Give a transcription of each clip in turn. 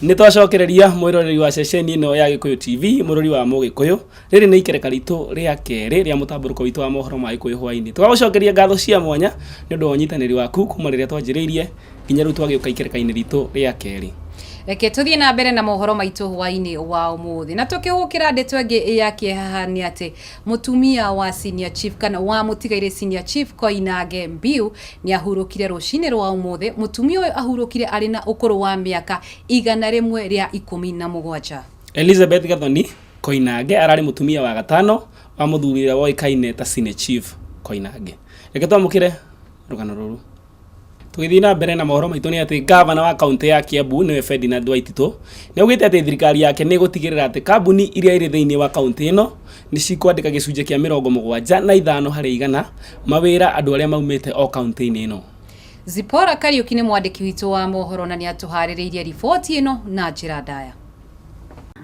Nĩ twacokereria mwĩroreri wa ceceni ĩno ya Gĩkũyũ TV, mũrũri wa Mũgĩkũyũ. Rĩrĩ nĩ ikereka ritũ rĩa kerĩ rĩa mũtambũrũko witũ wa mohoro ma Gĩkũyũ hwainĩ. Tũgagũcokeria ngatho cia mwanya nĩ ũndũ wa ũnyitanĩri waku kuma rĩrĩa twanjĩrĩirie nginya rĩu twagĩũka ikereka-inĩ ritũ rĩa kerĩ. Reke tũthiĩ na mbere na mohoro maitũ hwainĩ wa ũmũthĩ. Na tũkĩhũgũkĩra ndeto ĩngĩ ya kĩeha haha nĩ atĩ mũtumia wa senior chief kana wa mũtigairĩ senior chief Koinange Mbiu nĩ ahurũkire rũcinĩ rwa ũmũthĩ. Mũtumia ũyũ ahurũkire arĩ na ũkũrũ wa mĩaka 117. Elizabeth Gathoni Koinange ararĩ mũtumia wa gatano wa mũthuri ũrĩa woĩkaine ta Senior Chief Koinange. Reke twamũkĩre rũgano rũrũ. Tũgĩthiĩ na mbere na mohoro maitũ nĩ atĩ gavana wa kaunti ya Kiambu nĩwe Ferdinand Waititũ nĩ augĩte atĩ thirikari yake nĩ ĩgũtigĩrĩra atĩ kambuni iria irĩ thĩinĩ wa kaunti ĩno nĩ cikwandĩka gĩcunjĩ kĩa 75 harĩ igana mawĩra andũ arĩa maumĩte o kaunti-inĩ ĩno. Zipporah Kariũki nĩ mwandĩki witũ wa mohoro na nĩ atũharĩrĩirie riboti ĩno na njĩra ndaya.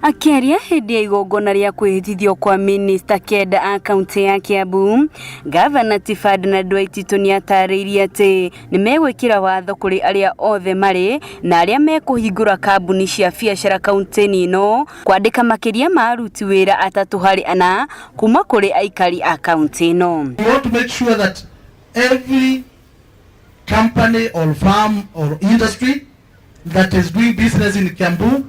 Akĩaria hĩndĩ ya igongona rĩa kwĩhĩtithio kwa minista kenda a kaunti ya Kiambu, Gavana ti Ferdinand Waititũ nĩ atarĩirie atĩ nĩ megwĩkĩra watho kũrĩ arĩa othe marĩ na arĩa mekũhingũra kambuni cia biacara kaunti-inĩ ĩno kwandĩka makĩria ma aruti wĩra atatũ harĩ ana kuma kũrĩ aikari a kaunti ĩno. We want to make sure that every company or firm or industry that is doing business in Kiambu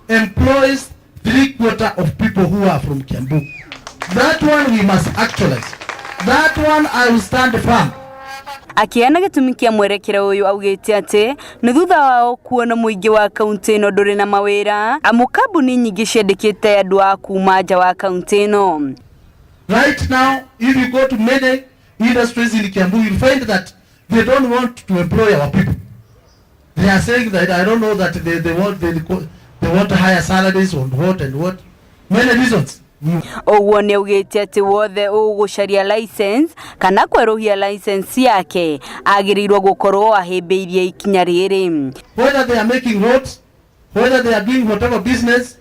employs 3/4 of people who are from Kiambu. That one we must actualize. That one I will stand firm. Akĩheana gĩtũmi kĩa mwerekera ũyũ augĩte atĩ nĩ thutha wao kuona mũingĩ wa kaunti ĩno ndũrĩ na mawĩra amu kambuni nyingĩ ciandĩkĩte andũ a kuma nja wa kaunti ĩno. Right now, if you go to many industries in Kiambu, you'll find that they don't want to employ our people. They are saying that, I don't know, that they want higher salaries on what and what. Many reasons. Ũguo nĩ augĩte atĩ wothe ũgũcaria license kana kwerũhia license yake agĩrĩirwo gũkorwo ahĩmbĩirie ikinya rĩrĩ. Whether they are making roads, whether they are doing whatever business,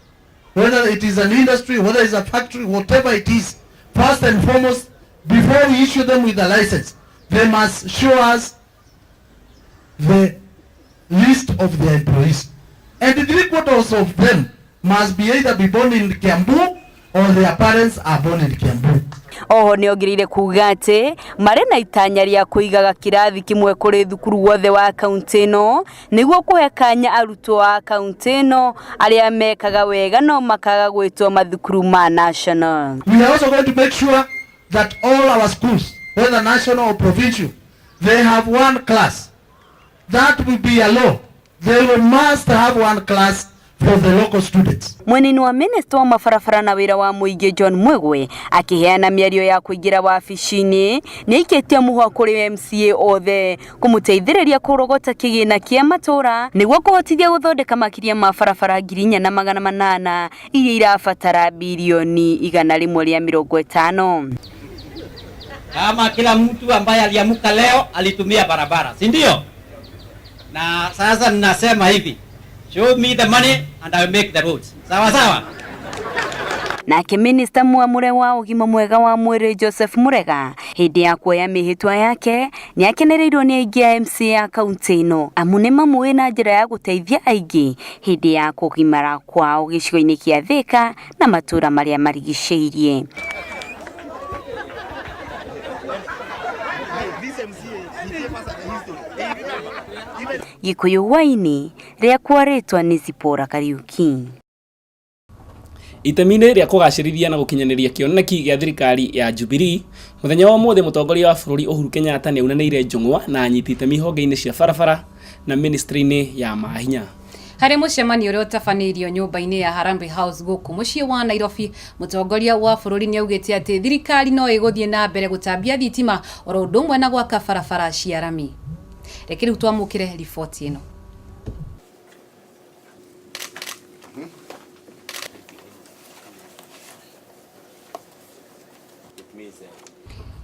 whether it is an industry, whether it's a factory, whatever it is, first and foremost, before we issue them with a license, they must show us the list of their employees. And 3/4 of them must be either be born in Kiambu or their parents are born in Kiambu. Oho nĩ ongereire kuga atĩ marĩ na itanya rĩa kũigaga kĩrathi kĩmwe kũrĩ thukuru wothe wa kaunti ĩno nĩguo kũhe kanya arutwo a kaunti ĩno arĩa mekaga wega no makaga gwĩtwo mathukuru ma national. We are also going to make sure that all our schools, whether national or provincial, they have one class. That will be a law. They will must have one class for the local students. Mwenini wa minista wa mabarabara na wĩra wa mũingĩ John Mwigwe akĩheana mĩario ya kũingĩra wabici-inĩ nĩ aikĩtie mũhwa kũrĩ MCA othe kũmũteithĩrĩria kũrogota kĩgĩna kĩa matũra nĩguo kũhotithia gũthondeka makĩria ma barabara 4800 iria irabatara bilioni 150. Kama kila mtu ambaye aliamka leo alitumia barabara, si ndio? Na sasa ninasema hivi, show me the money and I will make the roads. Sawa sawa. Nake minista mwamũre wa ũgima mwega wa mwĩrĩ Joseph Murega hĩndĩ ya kuoya mĩhĩtwa yake nĩ akenereirwo nĩ aingĩ a MCA a kaunti ĩno amu nĩ mamũĩ na njĩra ya gũteithia aingĩ hĩndĩ ya kũgimara kwao gĩcigo-inĩ kĩa Thĩka na matũũra marĩa marigicĩirie. Gĩkũyũ hwainĩ rĩakwa rĩtwa nĩ Zipporah Kariuki. Itemi-inĩ rĩa kũgacĩrithia na gũkinyanĩria kĩoneki gĩa thirikari ya Jubilee, mũthenya wa ũmũthĩ mũtongoria wa bũrũri Uhuru Kenyatta nĩ aunanĩire njũng'wa na anyiti itemi honge-inĩ cia barabara na ministry-inĩ ya mahinya. Harĩ mũcemanio ũrĩa ũtabanĩirio nyũmba-inĩ ya Harambee House gũkũ mũciĩ wa Nairobi, mũtongoria wa bũrũri nĩ augĩte atĩ thirikari no ĩgũthiĩ na mbere gũtambia thitima oro ũndũ ũmwe na gwaka barabara cia rami. Reke rĩu twamũkĩre riboti ĩno.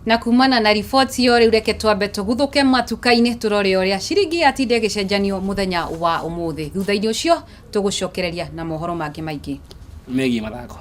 Na kumana na riboti ĩyo rĩu reke twambe tũguthũke matuka-inĩ tũrore ũrĩa ciringi yatinda ĩgĩcenjanio mũthenya wa ũmũthĩ. Thutha-inĩ ũcio tũgũcokereria na mohoro mangĩ maingĩ megiĩ mathako.